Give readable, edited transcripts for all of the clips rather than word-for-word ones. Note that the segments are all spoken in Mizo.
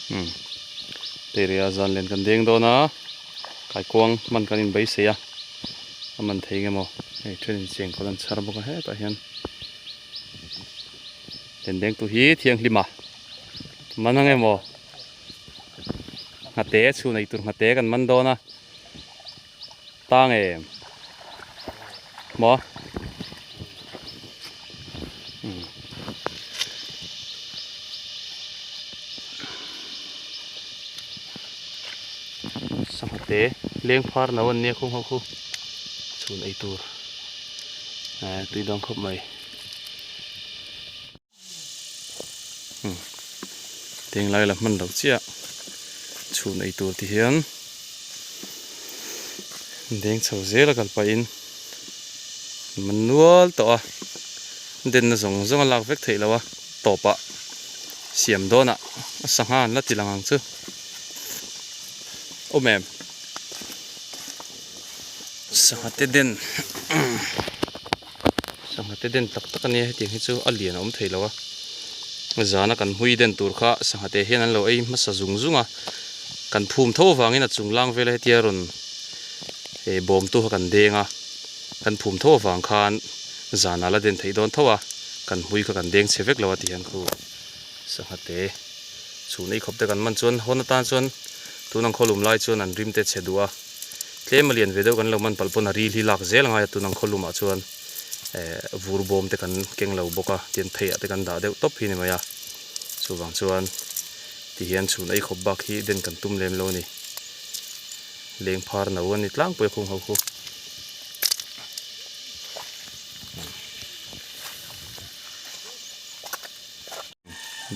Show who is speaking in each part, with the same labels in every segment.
Speaker 1: Umm Teria zan len kan deng dawn a kaikuang hman kan inbeisei a a man thei nge maw hei then in cheng kawlh an chhar bawk a hetah hian len deng tu hi thianghlim a man ang emaw nghate chhun ei tur nghate kan man dawn a tang em maw umm sangha te leng phar no an nia khung ho khu chhun ei tur eh tui dawn khawp mai. Tinglai la hman lo chiah chhun ei tur ti hian deng chho zel a kal pahin man nual tawh a denna zawng zawng a lak vek theih loh a tawpah siam dawnah a sangha an la ti lang ang chu awm em sangha te den. Sangha te den tak tak a nia hetiang hi chu a lian a awm thei lo a zana kan hui den tur kha sangha te hian an lo ei hmasa zung zung a kan phum tho avangin a chung lang vela hetia rawn eh bawm tu kha kan deng a kan phum tho avang khan zanah la den theih dawn tho a kan hui kha kan deng chhe vek lo a ti hian khu sangha te chhun ei khawp te kan man chuan hawn atan chuan tun ang khawlum lai chuan an rim te chhe duh a. Tlem a lian ve deuh kan lo man palh pawn a ril hi lak zel a ngai a tun ang khawlumah chuan eh vur bawm te kan keng lo bawk a tian phei ah te kan dah deuh tawp hi ni mai a chuvang chuan ti hian chhun ei khawp bak hi den kan tum lem lo a ni leng phar no a ni tlangpui a khung ho khu.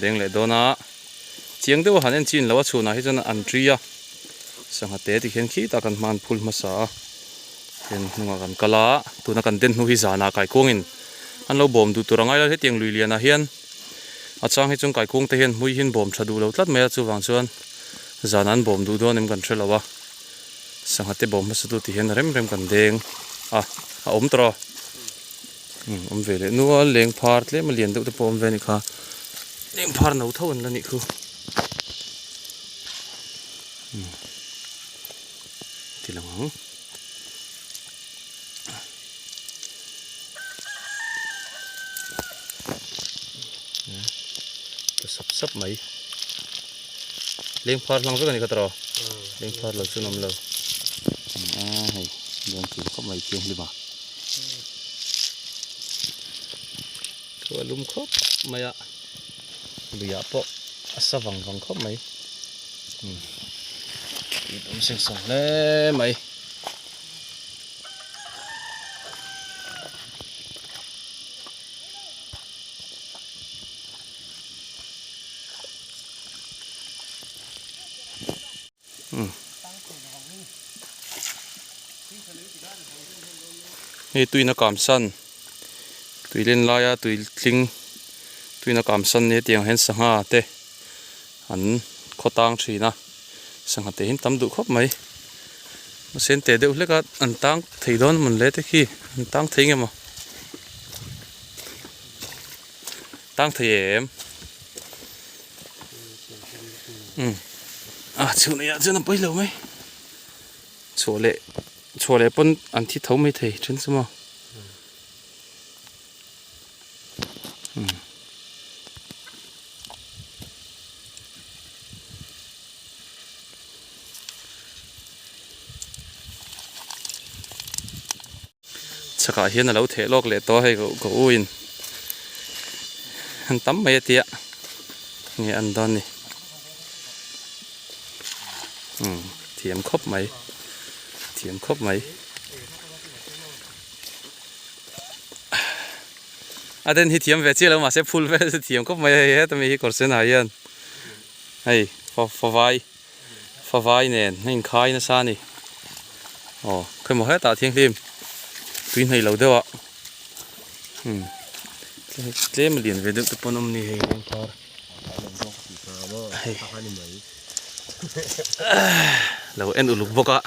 Speaker 1: Deng leh dawn a chiang deuh a han en chin lo a chhunah hi chuan an ṭi a sangha te ti khian khitah kan hman phul hmasa a heng hnungah kan kal a tuna kan den hnu hi zanah kaikuangin an lo bawm duh tur a ngai lo hetiang lui lianah hian a chang hi chuan kaikuang te hian hmui hian bawm tha duh lo tlat mai a chuvang chuan zanah an bawm duh dawn em kan hre lo a sangha te bawm hmasa tu ti hian rem rem kan deng a a awm tawh a. Awm ve leh nual leng phar tlem a lian deuh te pawh awm ve a nih kha leng phar no tho an la nih khu ti lang ang ta sap sap mai leng phar hlang vek a nih kha tawh leng phar lo chu an awm lo a hei dawn thil khawp mai thianghlim a. Thu a lum khawp mai a luiah pawh a sa vang vang khawp mai umm in awm seng sawng hle mai. Hei tuina kam san tui len laia tui tling tuina kam san nia tiang hian sangha te an khaw tang thin a sangha te hi an tam duh khawp mai mahse an teh deuh hlek a an tang thei dawn a mawn le te khi an tang thei nge maw tang thei em. Umm a chhun ah chuan a pawi lo mai chhuah leh chhuah leh pawn an thi tho mai thei then chu maw umm chhakah hian a lo theh lawk leh tawh a hei ka u in an tam mai a tia nge an dawn ni umm thiam khawp mai thiam khawp mai a den hi thiam ve chiah lo mahse phul vel chu thiam khawp mai a hei heta mi hi kawr sen ah hian hei favai. Favai nen a inkhai nasa a ni. Aw khawimaw hetah thianghlim tui hnaih lo deuh a umm tlem a lian ve deuh te pawn awm ni hei lengphar hei lo en uluk bawk a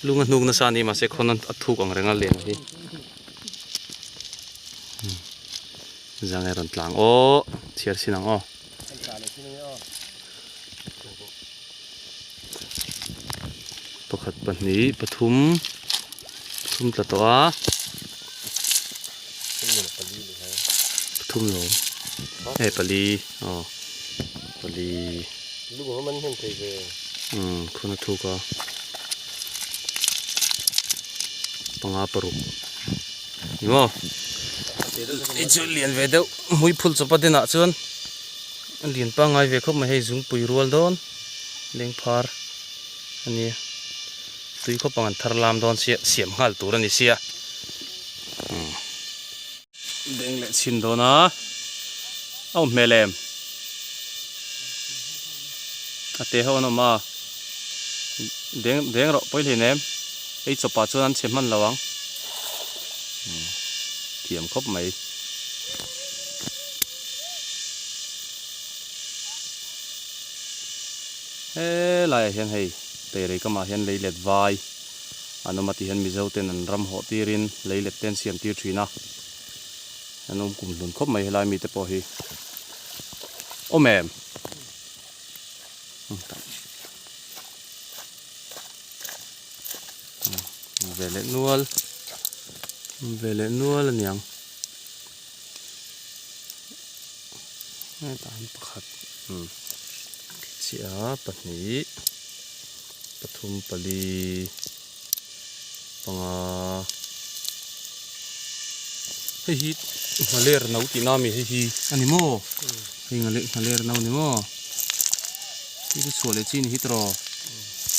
Speaker 1: lung a hnuk nasa a ni mahse khawn a thuk ang reng a len hi. Zange rawn tlang aw chhiar sin ang aw. Pakhat pahnih pathum pathum tla tawh a pathum lo hei pali aw pali umm khuna thuk a panga paruk ni maw hei chu lian ve deuh hmui phul chawpa dinah chuan. A lian pangngai ve khawp mai hei zungpui rual dawn leng phar a nia tui khawp ang an thar lam dawn sia siam nghal tur a ni sia umm beng leh chhin dawn a a awm hmel em a te ho an awm a deng deng rawh pawi hlei nem ei chawpah chuan an chhe hman lo ang umm thiam khawp mai. Helaiah hian hei Teirei kamah hian leilet vai an awm a tih hian Mizo ten an ram hawh tirin leilet te an siam tir thin a, an awm kum hlun khawp mai helai mite pawh hi awm em? Ve leh nual ve leh nual a niang. Hetah hian pakhat umm chiah a pahnih pathum pali panga hei hi nghaler no tihna ami hei hi a ni maw hei nghaler no a ni maw hei chu chhuah leh chi a ni hi tiraw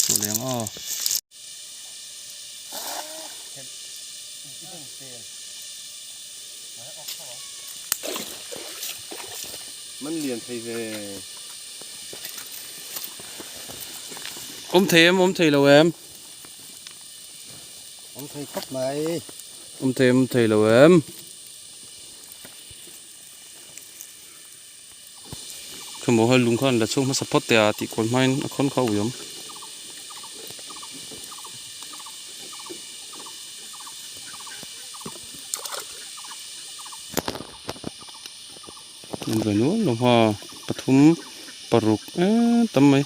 Speaker 1: chhuah leh ang aw.
Speaker 2: Man lian thei ve.
Speaker 1: Awm thei em awm thei lo em?
Speaker 2: Awm thei khawp mai.
Speaker 1: Awm thei em awm thei lo em? Khemaw hei lung kha an la chhuak hmasa phawt teh a tih kual hmain a khawn kha a ui awm. An ve nual lo ha pathum paruk eee tam mai.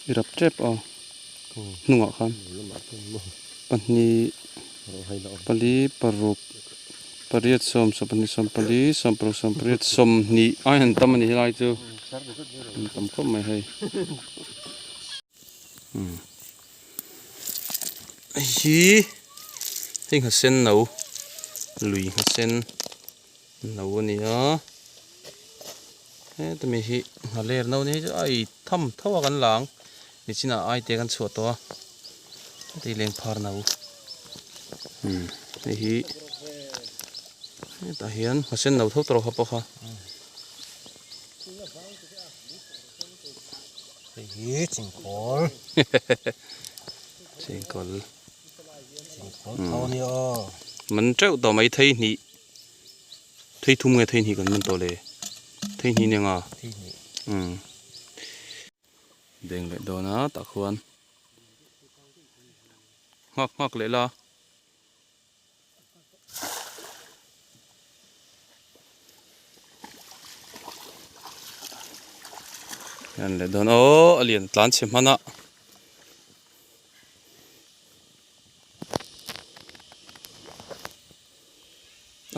Speaker 1: I rap tep a hnungah khan pahnih pali paruk pariat sawm sawmpahnih sawmpali sawmparuk sawmpariat sawmhnih ai han tam a ni helai chu an tam khawp mai hei hei hi hei nghasen no lui nghasen. No a ni a heta mi hi nghaler no ni hi chu a ei tham tho a kan la ang nichinah ai te kan chhuah tawh a heti leng phar no umm hei hi hetah hian nghasen no tho tawh kha pawh kha.
Speaker 2: Hei hi chingkawl
Speaker 1: chingkawl
Speaker 2: chingkawl tho a ni aw
Speaker 1: man teuh tawh mai thei hnih. Thei thum nge thei hnih kan man tawh le? Thei hnih nia nga?
Speaker 2: Thei hnih.
Speaker 1: Umm. Deng leh dawn a tah khuan nghak nghak leh la. Hian leh dawn aw a lian tlan chhe hman a.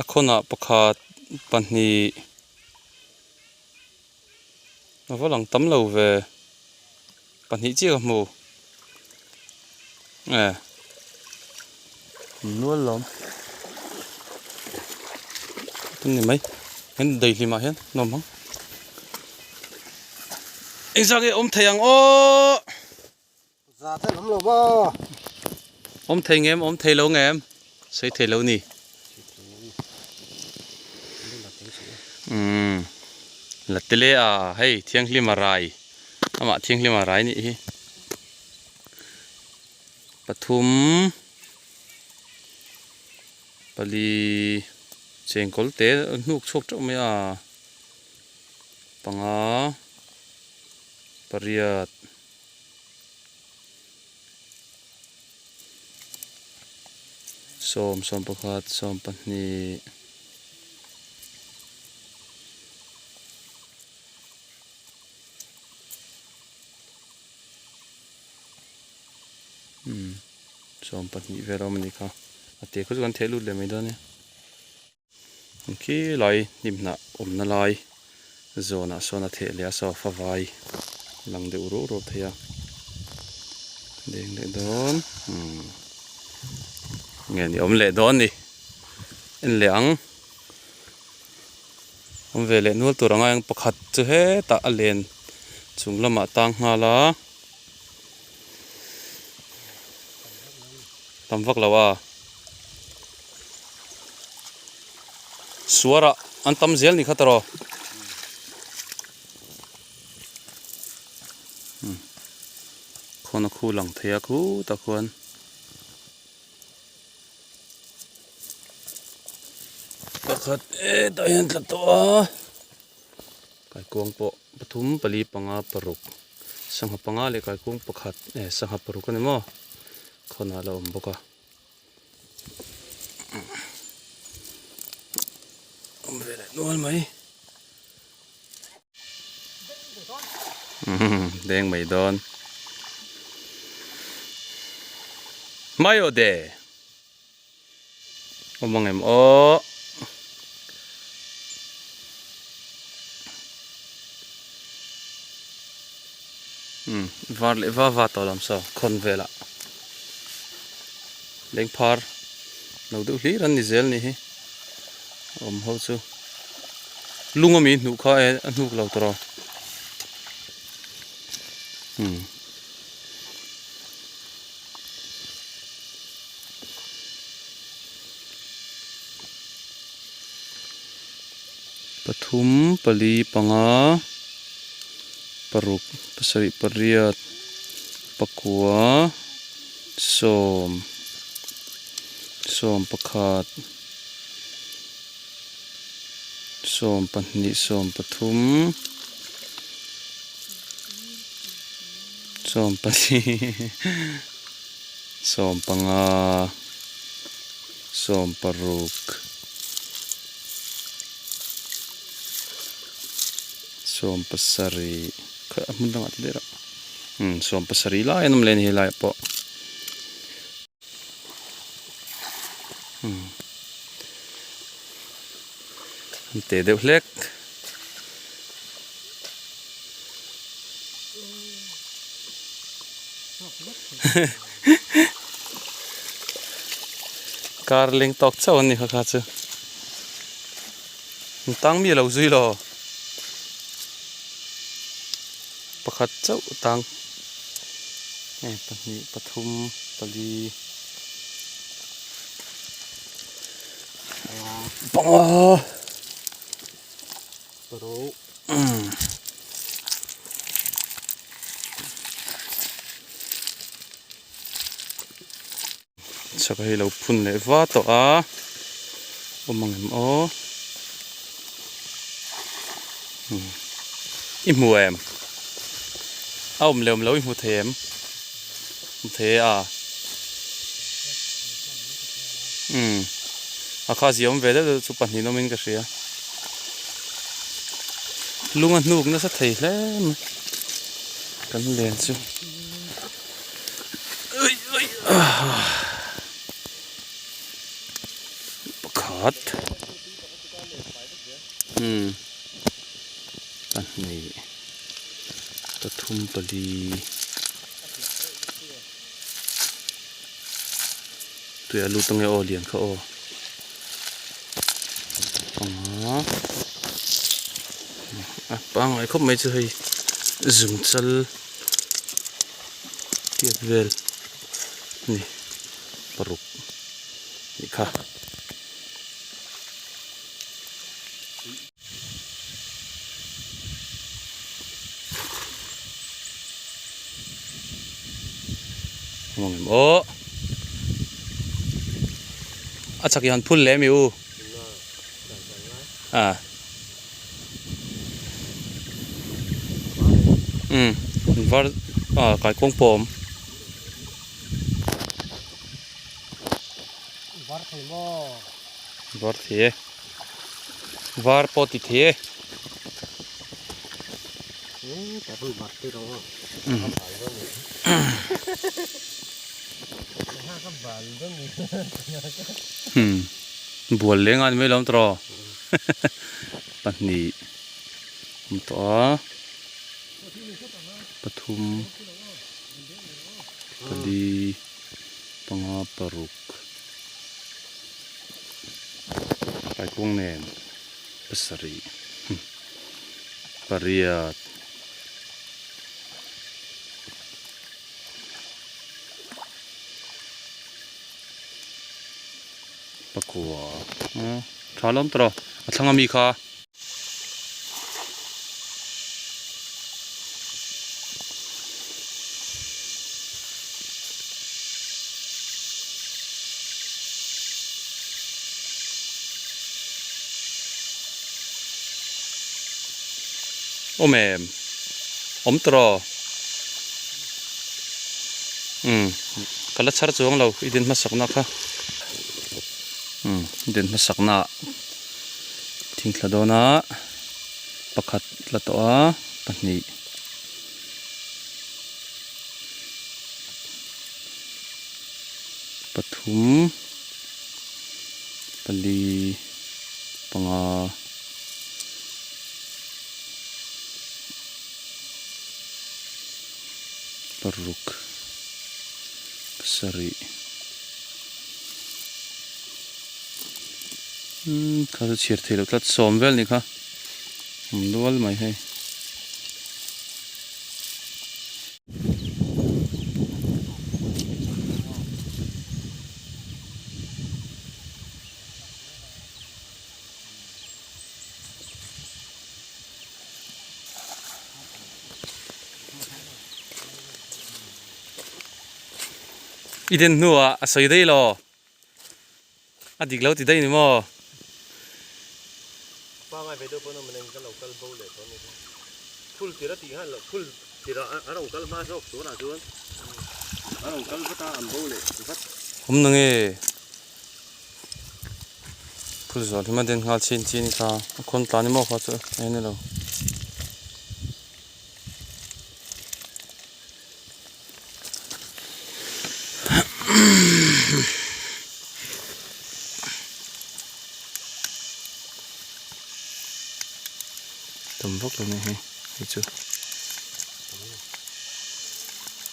Speaker 1: A khawnah pakhat pahnih a va lang tam lo ve pahnih chiah ka hmu e nual lawm tum ni mai hen daihlim ah hian nuam ang engzah nge awm thei ang aw.
Speaker 2: Za ten awm lo maw?
Speaker 1: Awm thei ngem, awm thei lo ngem? Sawi thei lo ni. Umm la te le a hei thianghlim a rai amah thianghlim a rai nih hi pathum pali chengkawl te hnuk chhuak teuh mai a panga pariat. Sawm 11 12 Umm 12 vel a awm a nih kha a te kha chu kan theh lut leh mai dawn e. Khi lai hnim hnah awmna lai zawnah sawn a theh leh a saw fa vai lang deuh ruau ruau thei a deng leh dawn umm nge ni awm leh dawn ni en leh ang awm ve leh nual tur anga eng pakhat chu hetah a len chung lamah tang nghal a tam vak lo a. Suarah an tam zel ni kha tawh khawn a khu lang thei a khutah khuan pakhat hetah hian tla tawh a kaikuang pawh pathum pali panga paruk sangha panga leh kaikuang pakhat eh sangha paruk a ni maw khawnah a la awm bawk a. Awm ve leh nual mai. Deng mai dawn. Mai aw de. Awm ang em aw. Umm var leh va va tawh lam saw khawn velah lengphar lo deuh hlir an ni zel nih hi a awm ho chu lung ami hnuh kha e a hnuk lo tawh umm. Pathum pali panga paruk pasarih pariat pakua sawm sawm pakhat sawm pahnih sawm pathum sawm pali sawm panga sawm paruk. 17 kha a hmun dangah te daih rah umm 17 lai an awm leh a ni helai ah pawh umm an teh deuh hlek. Kar leng tawk chauh an ni kha kha chu. An tang mi lo zui lo. Pakhat chauh tang. Hei pahnih pathum pali panga. Chak hei lo phun leh va tawh a awm ang em aw i hmu em a awm leh awm lo i hmu thei em hmu thei e a umm a kha zia awm ve deuh deuh chu pahnih awmin ka hria lung a hnuk nasa thei hle mai kan len chu. Pakhat umm pahnih pathum pali tui a lut ange aw lian kha aw panga a pangngai khawp mai chu hei zungchal. Tiat vel a ni paruk nih kha. Awm em aw a chak hian phul leh mi u a. Umm var ah kaikuang pawh a awm.
Speaker 2: Var thei maw?
Speaker 1: Var thei e. Var pawh ti thei e.
Speaker 2: E ta hun var ti rawh. Ka bal dawn ni.
Speaker 1: Hmm. Bual leng a ni mai lo tawh. Pahnih awm tawh a. Pathum pali panga paruk kaikuang nen pasarih pariat pakua tha lawm tawh a thlang ami kha. Awm em? Awm tawh Umm ka la chhar chuang lo i din hmasakna kha. Umm i din hmasakna ah. Thingthla dawna pakhat la tawh a pahnih pathum pali panga paruk pasarih. Umm kha chu chhiar theih loh tlat sawm vel ni kha awm nual mai hei. I den hnuah a sawi daih lo. A dik lo ti daih ni maw?
Speaker 3: Pangai ve deuh pawn awm nen ka lo kal bo leh tawh a ni kha. Phul tir a tih khan loh phul tirah a rawn kal hma zawk tunah chuan a rawn kal vat a an bo leh vat.
Speaker 1: Awm na nge? Phul zual hi ma den nghal chin chin kha a khawn tlan ni maw kha chu a en elo. Tam vak lo nih hi hei chu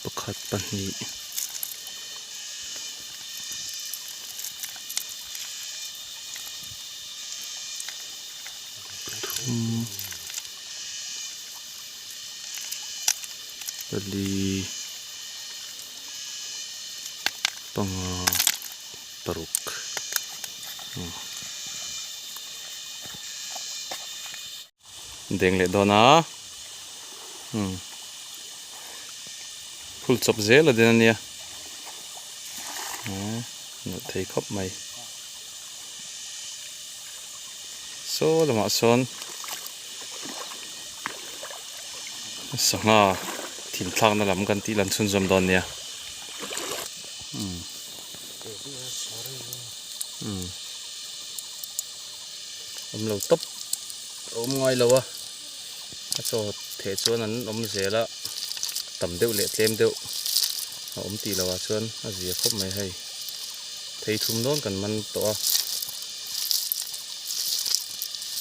Speaker 1: pakhat pahnih pathum. Pali panga paruk deng leh dawn a umm phul chawp zel a den a nia umm nawlh thei khawp mai saw lamah sawn. Sangha thin thlakna lam kan tih lan chhunzawm dawn nia. Awm lo tawp a awm ngai lo a, a chaw theh chuan an awm zel a, tam deuh leh tlem deuh a awm tih loh ah chuan a zia khawp mai hei. Thei thum dawn kan man tawh a,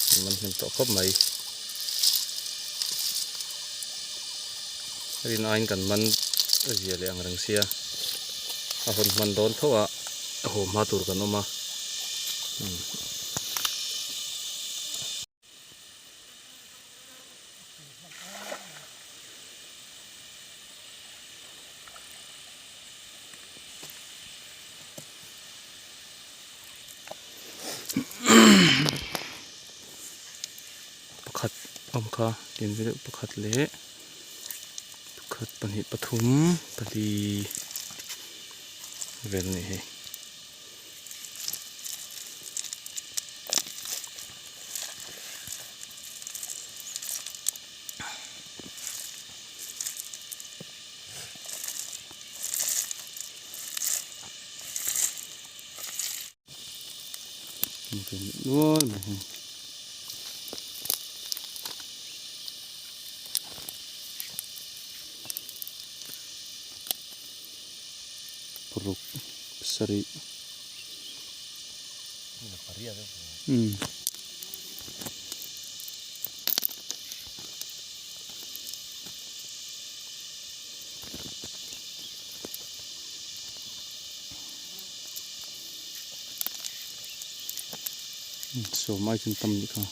Speaker 1: kan man hnem tawh khawp mai. Rin aiin kan man zia leh ang reng sia a hawn hman dawn tho a a haw hma tur kan awm a umm. Pakhat awm kha tin ve deuh pakhat leh pakhat pahnih pathum pali vel a nih hi. Awm ve leh nual mai hei. Paruk sarih. Umm. Sawm ai chuan tam nih kha.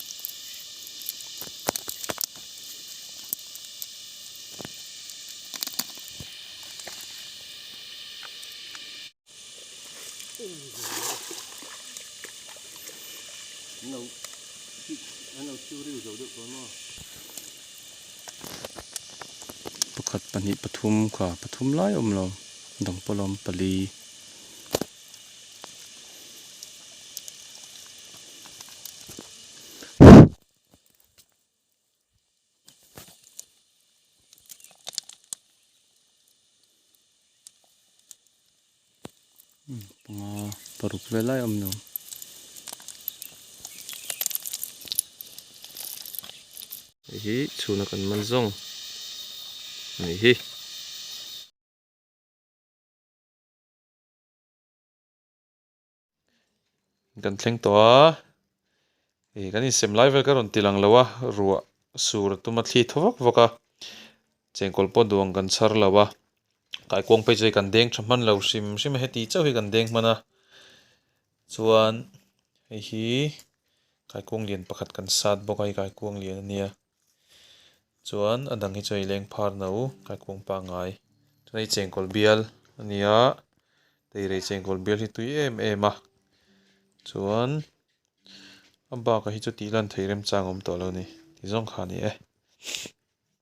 Speaker 1: Pakhat pahnih pathum kha pathum lai a awm lo dang pawh la awm pali. Panga paruk vel lai a awm lo. Hei hi chhuna kan man zawng a nih hi. Kan thleng tawh a ih kan insem lai vel ka rawn ti lang lo a ruah sur a tum a thli thaw vak vak a chengkawl pawh duang kan chhar lo a kaikuang phei chu hei kan deng tha hman lo hrim hrim a heti chauh hi kan deng hman a chuan hei hi kaikuang lian pakhat kan sat bawk a hei kaikuang lian a nia chuan a dang hi chu hei leng phar no kaikuang pangngai chuan hei chengkawl bial a nia teirei chengkawl bial hi tui em em a chuan a bakah hi chu tih lan theih remchang a awm tawh lo a ni tih zawng kha a ni e.